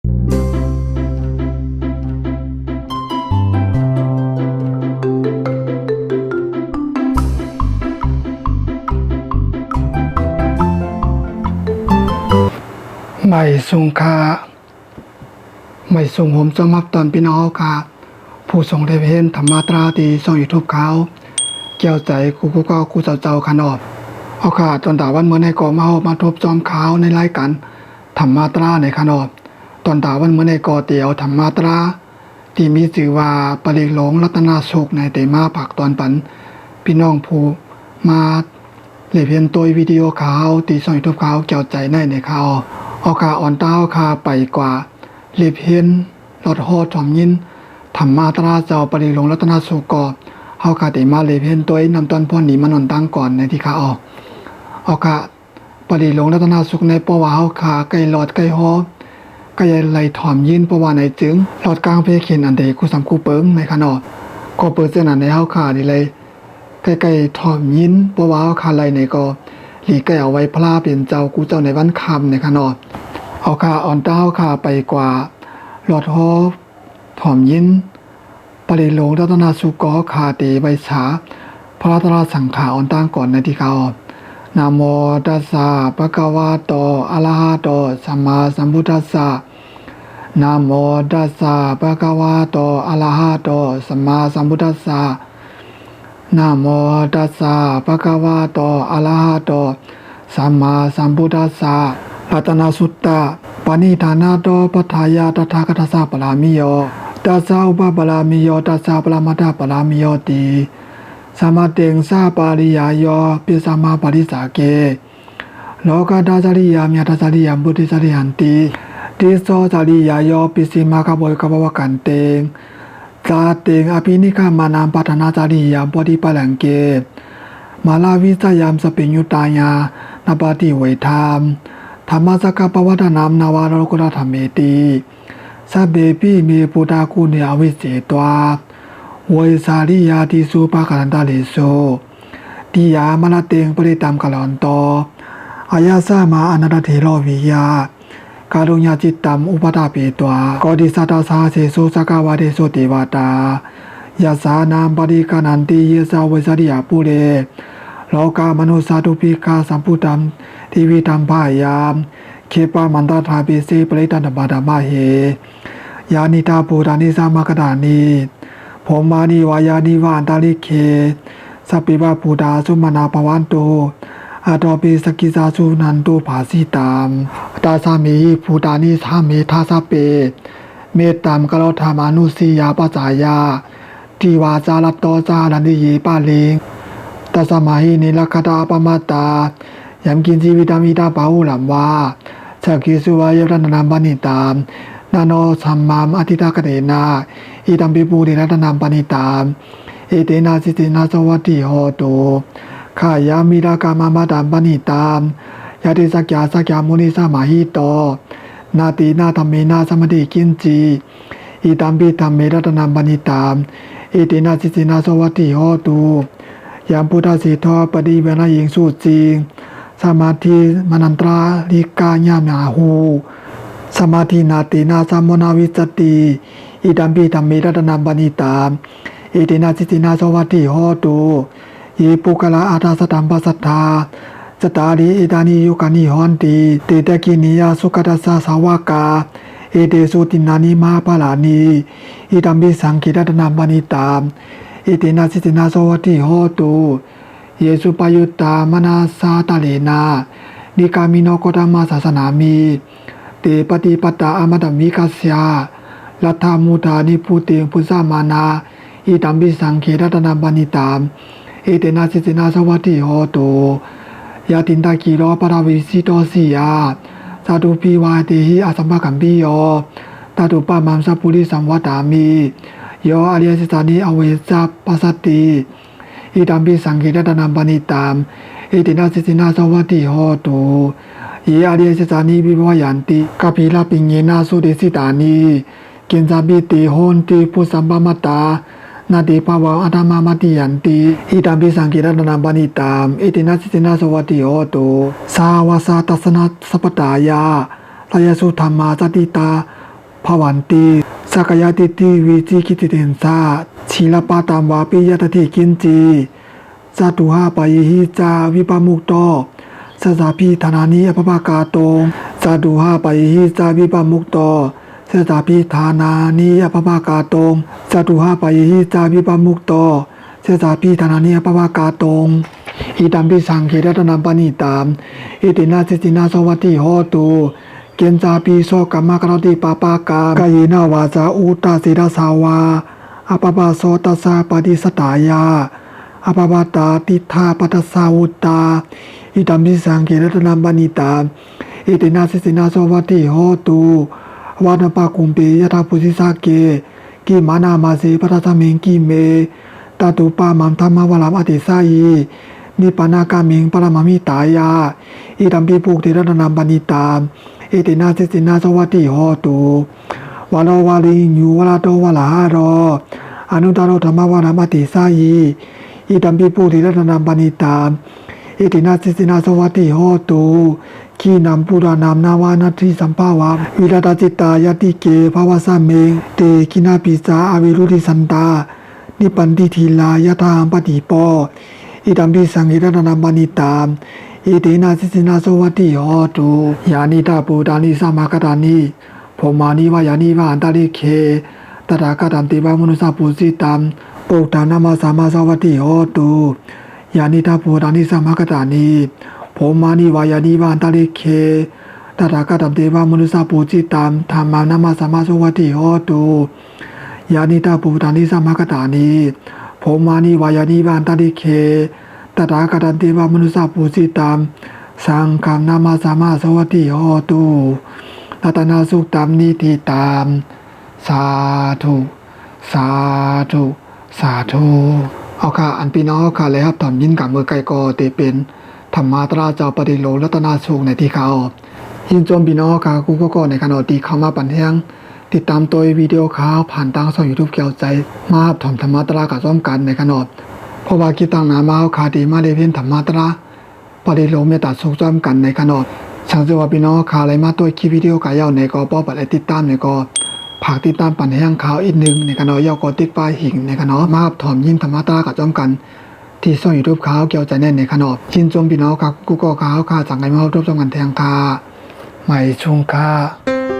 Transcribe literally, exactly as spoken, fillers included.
မႂ်ႇသုင်ၶႃႈ မႂ်ႇသုင်ႁူမ်ၸူမ်းႁပ်ႉတွၼ်ႈ ပီႈၼွင်ႉႁဝ်းၶႃႈ ၽူႈသူင်လဵပ်ႈႁဵၼ်းထမ်ႇမတြႃး တီႈၸွင်ႈယူႇထုပ်ႉၶႃႈ ၵႅဝ်ႈၸႂ် ၵူႈၵူႈၵေႃႉ ၵူႈၸဝ်ႈၸဝ်ႈၶႃႈၼေႃႈ။ ဢေႃႈၶႃႈ တွၼ်ႈတႃႇဝၼ်းမိူဝ်ႈၼႆႉၵေႃႈ မႃးႁူပ်ႉမႃးထူပ်းၸွမ်းၶႃႈ ၼႂ်းလၢႆးၵၢၼ်ထမ်ႇမတြႃးၼႆႉၶႃႈၼေႃႈ။ တွၼ်ႈတႃႇဝၼ်းမိူဝ်ႈၼႆႉၵေႃႈ တေဢဝ်ထမ်ႇမတြႃး တီႈမီးၸိုဝ်ႈဝႃႈ ပရိတ်ႈလူင်ရတၼသုတ်ႈၼႆႉ တေမႃးၽၢၵ်ႇတွၼ်ႈပၼ် ပီႈၼွင်ႉၽူႈမႃး လဵပ်ႈႁဵၼ်းတူၺ်းဝီႇတီႇဢူဝ်ႇၶႃႈ တီႈၸွင်ႈယူႇထုပ်ႉၶႃႈ ၵႅဝ်ႈၸႂ်ၼႆႉၼႆၶႃႈ။ ဢေႃႈၶႃႈ ဢွၼ်တၢင်းၶႃႈ ပႆၵႂႃႇလဵပ်ႈႁဵၼ်း လွတ်ႈႁေႃးထွမ်ႇငိၼ်း ထမ်ႇမတြႃးၸဝ်ႈပရိတ်ႈလူင်ရတၼသုတ်ႈၵေႃႈ ႁဝ်းၶႃႈတေမႃးလဵပ်ႈႁဵၼ်းတူၺ်း ၼမ်ႉတွၼ်းၽွၼ်းလီမၼ်း ဢွၼ်တၢင်းၵွၼ်ႇၼႆႉတီႈၶႃႈဢေႃႈ။ ဢေႃႈၶႃႈ ပရိတ်ႈလူင်ရတၼသုတ်ႈၼႆႉ ပေႃးဝႃႈႁဝ်းၶႃႈ ၵႆႉလွတ်ႈၵႆႉႁေႃး ၵႆႉလႆႈထွမ်ႇငိၼ်း ပေႃးဝႃႈၼႆၸိုင် လွတ်ႈၵၢင်းၽေးၶဵၼ် ဢၼ်တေၵူႈသမ်ႇၵူႈပိူင်ၼႆၶႃႈၼေႃႈ။ ၵွပ်ႈပိူဝ်ႈၸိူင်ႉၼၼ်ၼႆႉ ႁဝ်းၶႃႈလီလႆႈ ၵႆႉၵႆႉထွမ်ႇငိၼ်း ပေႃးဝႃႈႁဝ်းၶႃႈလႆႈၼႆၵေႃႈ လီၵႆႉဢဝ်ဝႆႈၽြႃးပဵၼ်ၸဝ်ႈ ၵူႈၸဝ်ႈၼႂ်ဝၼ်းၶမ်ႈၼႆၶႃႈၼေႃႈ။ ဢေႃႈၶႃႈ ဢွၼ်တၢင်းၶႃႈ ပႆၵႂႃႇလွတ်ႈႁေႃးထွမ်ႇငိၼ်း ပရိတ်ႈလူင်ရတၼသုတ်ႈၵေႃႈ ၶႃႈတေဝႆႈသႃ ၽြႃးတြႃးသင်ႇၶႃႇ ဢွၼ်တၢင်းၵွၼ်ႇၼႆႉတီႈၶႃႈဢေႃႈ။ ၼမေႃး တသ်ႉသ ၽၵဝတေႃး ဢရႁတေႃး သမ်ႇမႃႇသမ်ႇပုတ်ႉထသ်ႉသ။ ၼမေႃး တသ်ႉသ ၽၵဝတေႃး ဢရႁတေႃး သမ်ႇမႃႇသမ်ႇပုတ်ႉထသ်ႉသ။ ၼမေႃး တသ်ႉသ ၽၵဝတေႃး ဢရႁတေႃး သမ်ႇမႃႇသမ်ႇပုတ်ႉထသ်ႉသ။ ရတၼသုတ်ႉတ ပၼိဓႃၼတေႃး ပတ္ထႃယ တထႃၵတသ်ႉသ ပႃႇရမီယေႃး တသ်ႉသ ဢုပပႃႇရမီယေႃး တသ်ႉသ ပရမတ်ႉထပႃႇရမီယေႃးတိ သမတ်တင် သ ပရိယႃယေႃး ပိသမႃႇပရိသၵေ လေႃးၵတႃႇၸရိယႃႇ မႁႃႇတႃႇၸရိယႃႇ ပုတ်ႉထေႇၸရိယၼ်ႇတိ တိသေႃးၸရိယႃႇယေႃး ပိသီမႃႇၵပ်ႉပေႃး ၵပ်ႉပဝၵ်ႉၵၼ်ႇတေႇ ၸႃႇတိင်ႇ ဢၽိၼိၵ်ႉၶမၼင်ႇ ပထၼႃႇၸရိယႃႇ ပေႃးထိပလင်ႇၵေႇ မႃႇရဝိၸယံ သပ်ႉပေႇ ၺုတႃႇယႃႇ ၼပ်ႉပတိဝေႇထႃႇ ထမ်ႇမသ်ႉသၵ်ႉၵပဝတ်ႉထၼံ ၼႃႇဝ လေႃးၵုတ်ႉတရထမ်ႇမေႇတိ သပ်ႉပေႇ ၽိ မေႇ ပုတ်ႉထႃႇ ၵုၼေႇ ဢဝိၸ်ႉၸေႇတႂႃႇ ဝေႇသႃႇရိယႃႇတိသု ပႃႇၵရၼ်ႇတရေႇသု တိယႃႇ မရတိင်ႇ ပရိတ်ႉတင်ႇ ၵရွၼ်ႇတေႃး ဢယသ်ႉသ မႃႇ ဢၼၼ်ႇတထေႇရေႃး ဝီႇယႃႇ ၵရုၺ်ႇၺႃႇၸိတ်ႉတင်ႇ ဢုပထပ်ႉပေႇတႂႃႇ ၵေႃးတိသတ်ႉတသႁတ်ႉသေသု ၸၵ်ႉၵဝႃႇလေႇသု တေႇဝတႃႇ ယသ်ႉသႃႇၼင်ႇ ပရိၵၼ်ႇၼၼ်ႇတိ ယေႇသဝေႇသရိယႃႇပုရေႇ လေႃးၵမၼုသ်ႉသ တုပ်ႉပိၵ်ႉၶသမ်ႇၽုတ်ႉထမ်ႇ တိဝိထမ်ႇၽယႃႇ ၶိပ်ႉပမၼ်ႇတထႃႇပေႇသေ ပရိတ်ႉတၼ်ႇတပႃႇတမႃႇႁေႇ ယႃႇၼိထႃႇ ၽူႇတႃႇၼိ သမၵ်ႉၵတႃႇၼိ ၽြူဝ်ႇမႃႇၼိ ဝႃႇယႃႇၼိ ဝႃႇ ဢၼ်ႇတရိၵ်ႉၶေႇ သပ်ႉပေႇဝ ၽူႇတႃႇ သုမၼ်ႇၼႃႇ ၽဝၼ်ႇတု ဢတေႃးပိ သၵ်ႉၵိသႃႇ သုၼၼ်ႇတု ၽႃႇသိတမ်ႇ တသ်ႉသမေႇ ၽူႇတႃႇၼိ သမ်ႇမေႇ ထၢတ်ႈသပ်ႉပေႇ မေတ်ႉတင်ႇ ၵရေႃးထမ်ႇ ဢၼုသီႇယႃႇ ပၸ်ႉၸႃႇယ တီႇဝႃႇ ၸရတေႃး ၸ ႁရၼ်ႇတိယေႇ ပလိင်ႇ တသ်ႉသမႃႇႁိ ၼိရၵ်ႉၶတႃႇ ဢပမတ်ႉတႃႇ ယမ်ႇၵိၼ်ႇၸိ ဝိတမ်ႇ ဝိတမ်ႇ ပႁုလမ်ႇ ဝႃႇ သၵ်ႉၵေႇသု ဝႃႇ ယေႇ ရတၼမ်ႇ ပၼိတမ်ႇ ၼၼ်ႇတေႃး သမ်ႇမႃႇ ဢထိတၵ်ႉၵတႄႇၼ ဢိတမ်ႇပိ ပုရေႇ ရတၼမ်ႇ ပၼိတမ်ႇ ဢေႇတေႇၼ သီႇသႃႇၼ သေႃး ဝတ်ႉထိ ႁေႃးတု ၶယႃႇမိ ရၵ်ႉၶမင်ႇ မတမ်ႇ ပၼိတမ်ႇ ယတေႇ သၵ်ႉၵျႃႇ သၵ်ႉၵျႃႇ မုၼိ သမႃႇႁိတေႃး ၼႃႇတေႇၼ ထမ်ႇမေႇၼ သမႃႇထိ ၵိၼ်ႇၸိ ဢိတမ်ႇပိ ထမ်ႇမေႇ ရတၼမ်ႇ ပၼိတမ်ႇ ဢေႇတေႇၼ သီႇသႃႇၼ သေႃး ဝတ်ႉထိ ႁေႃးတု ယမ် ပုတ်ႉထသေႃး ပရိဝႃႇၼယိင်ႇ သုၸိင်ႇ သမႃႇထိ မၼၼ်ႇတရိၵ်ႉၶၺႃႇမႃႇႁု သမႃႇထိ ၼႃႇတေႇၼ သမ်ႇပေႃး ၼ ဝိၸ်ႉၸတိ ဢိတမ်ႇပိ ထမ်ႇမေႇ ရတၼမ်ႇ ပၼိတမ်ႇ ဢေႇတေႇၼ သီႇသႃႇၼ သေႃး ဝတ်ႉထိ ႁေႃးတု ယေႇ ပုၵ်ႉၵလႃႇ ဢတ်ႉထ သတ်ႉထမ်ႇ ပသတ်ႉထႃႇ ၸတႃႇရိ ဢေႇတာၼိ ယုၵႃႇၼိ ႁေႃးၼ်ႇတိ တေႇ တၵ်ႉၶိၼီႇယ သုၵတသ်ႉသ သႃႇဝၵႃႇ ဢေႇတေႇသု တိၼ်ႇၼႃႇၼိ မႁႃႇၽလႃႇၼိ ဢိတမ်ႇပိ သင်ႇၶေႇ ရတၼမ်ႇ ပၼိတမ်ႇ ဢေႇတေႇၼ သီႇသႃႇၼ သေႃး ဝတ်ႉထိ ႁေႃးတု ယေႇ သုပယုတ်ႉတႃႇ မၼသ်ႉသႃႇ တရႄႇၼ ၼိၵႃႇမိၼေႃး ၵေႃးတမသ်ႉသႃႇသၼႃႇမိ တေႇ ပတိပတႃႇ ဢမတဝိၵတ်ႉသျ လတ်ႉထမုတ်ႉထႃႇ ၼိပ်ႉၽုတေႇ ၽုၸ်ႉၸမႃႇၼႃႇ ဢိတမ်ႇပိ သင်ႇၶေႇ ရတၼမ်ႇ ပၼိတမ်ႇ ဢေႇတေႇၼ သီႇသႃႇၼ သေႃး ဝတ်ႉထိ ႁေႃးတု ယတိၼ်ႇတၵီႇရေႃး ပထဝီႇသီႇတေႃးသီႇယႃႇ ၸႃႇတုၽိဝႃႇႁတေႇႁိ ဢသမ်ႇပၵ်ႉၵမ်ႇပိယေႃး တတုပမမ်ႇ သပ်ႉပုရိသမ်ႇ ဝတႃႇမိ ယေႃး ဢရိယသၸ်ႉၸႃႇၼိ ဢဝေႇၸ ပသတ်ႉတိ ဢိတမ်ႇပိ သင်ႇၶေႇ ရတၼမ်ႇ ပၼိတမ်ႇ ဢေႇတေႇၼ သီႇသႃႇၼ သေႃး ဝတ်ႉထိ ႁေႃးတု ယေႇ ဢရိယသၸ်ႉၸႃႇၼိ ဝိၽဝယၼ်ႇတိ ၵပ်ႉၽီႇရပၺ်ႇၺေႇၼ သုတေႇသိတႃႇၼိ ၵိၼ်ႇၸႃႇပိ တေႇ ႁေႃးၼ်ႇတိ ၽုသ်ႉသမ်ႇ ပမတ်ႉတႃႇ ၼတေႇ ၽဝမ်ႇ ဢထမမတ်ႉတိယၼ်ႇတိ ဢိတမ်ႇပိ သင်ႇၶေႇ ရတၼမ်ႇ ပၼိတမ်ႇ ဢေႇတေႇၼ သီႇသႃႇၼ သေႃး ဝတ်ႉထိ ႁေႃးတု သႁဝသ်ႉသ တသ်ႉသၼသပ်ႉပတႃႇယ ရႃႇယသု ထမ်ႇမႃႇ ၸတိတႃႇ bhavanti. Sakkāyadiṭṭhi vicikicchitañca sīlabbataṃ vāpi yadatthi kiñci, catūhapāyehi ca vippamutto sesābhiṭhānāni abhabba kātuṃ, catūhapāyehi ca vippamutto sesābhiṭhānāni abhabba kātuṃ, catūhapāyehi ca vippamutto sesābhiṭhānāni abhabba kātuṃ. Idampi saṅghe ratanaṃ paṇītaṃ, etena saccaṃ suvatthi hotu. Kiñcāpi so kammaṃ karoti pāpakaṃ, kāyena vācāya uva cetasā vā, abhabba so tassa paṭicchadāya, abhabbatā diṭṭhapadassa vuttā. Idampi saṅghe ratanaṃ paṇītaṃ, etena saccaṃ suvatthi hotu. Vātapaggumbe yathā phussitagge, gimhānamāse paṭhamasmiṃ gimhe, tathūpamaṃ dhammavaraṃ adesayi, nibbānagāmiṃ paramamhitāya. Idampi buddhe ratanaṃ paṇītaṃ, etena saccaṃ suvatthi hotu. Varo varaññū varado varāharo, anuttaro dhammavaraṃ adesayi. Idampi buddhe ratanaṃ paṇītaṃ, etena saccaṃ suvatthi hotu. Khīṇaṃ purāṇaṃ navaṃ natthi sambhavaṃ, virattacittāyatike bhavasmiṃ, te khīṇabījā avirūḷhichandā, nibbanti dhīrā yathāhaṃ padīpo. Idampi saṅghe ratanaṃ paṇītaṃ, etena saccaṃ suvatthi hotu. Yānīdha bhūtāni samāgatāni, bhummāni vā yāni va antalikkhe, tathāgataṃ devamanussapūjitaṃ, buddhaṃ namassāma suvatthi hotu. Yānīdha bhūtāni samāgatāni, bhummāni vā yāni va antalikkhe, tathāgataṃ devamanussapūjitaṃ, dhammaṃ namassāma suvatthi hotu. Yānīdha bhūtāni samāgatāni, bhummāni vā yāni va antalikkhe, tathāgataṃ devamanussapūjitaṃ, saṅghaṃ namassāma suvatthi hotu. Ratanasuttaṃ niṭṭhitaṃ. Sādhu, sādhu, sādhu. เอาค่ะ อันพี่น้องค่ะได้ฮับถวามยินกาเมื่อไก่ก็เตเป็นธรรมาตราเจ้าปฏิโลมรัตนสูตรในที่เขา ยินชมพี่น้องค่ะกู้ก็ในขณะที่เข้ามาปันแห้ง ติดตามตัววิดีโอข่าวผ่านทางช่อง YouTube แก้วใจ มาฮับถวามธรรมาตรากับซ้อมกันในขณะ เพราะว่าคลิปต่างหน้ามาเอาค่ะที่มาได้เพียงธรรมาตรา ปฏิโลมเมตตาสุขซ้อมกันในขณะ สังเกตว่าพี่น้องค่ะได้มาตัวคลิปวิดีโอข่าวในก็ป้อปัดไอติดตามในก็ ฝากติดตามปันแห้งข่าวอีกหนึ่งในขณะ ยาวก็ติ๊กป้ายหิ่งในขณะ มาฮับถวามยินธรรมาตรากับซ้อมกัน ที่ช่อง YouTube ข่าวแก้วใจแน่นในขณะ ยินชมพี่น้องค่ะกู้ก็ข่าวค่ะ สั่งให้มาฮับทบซ้อมกันแทงค่ะ ไม่ชุงค่ะ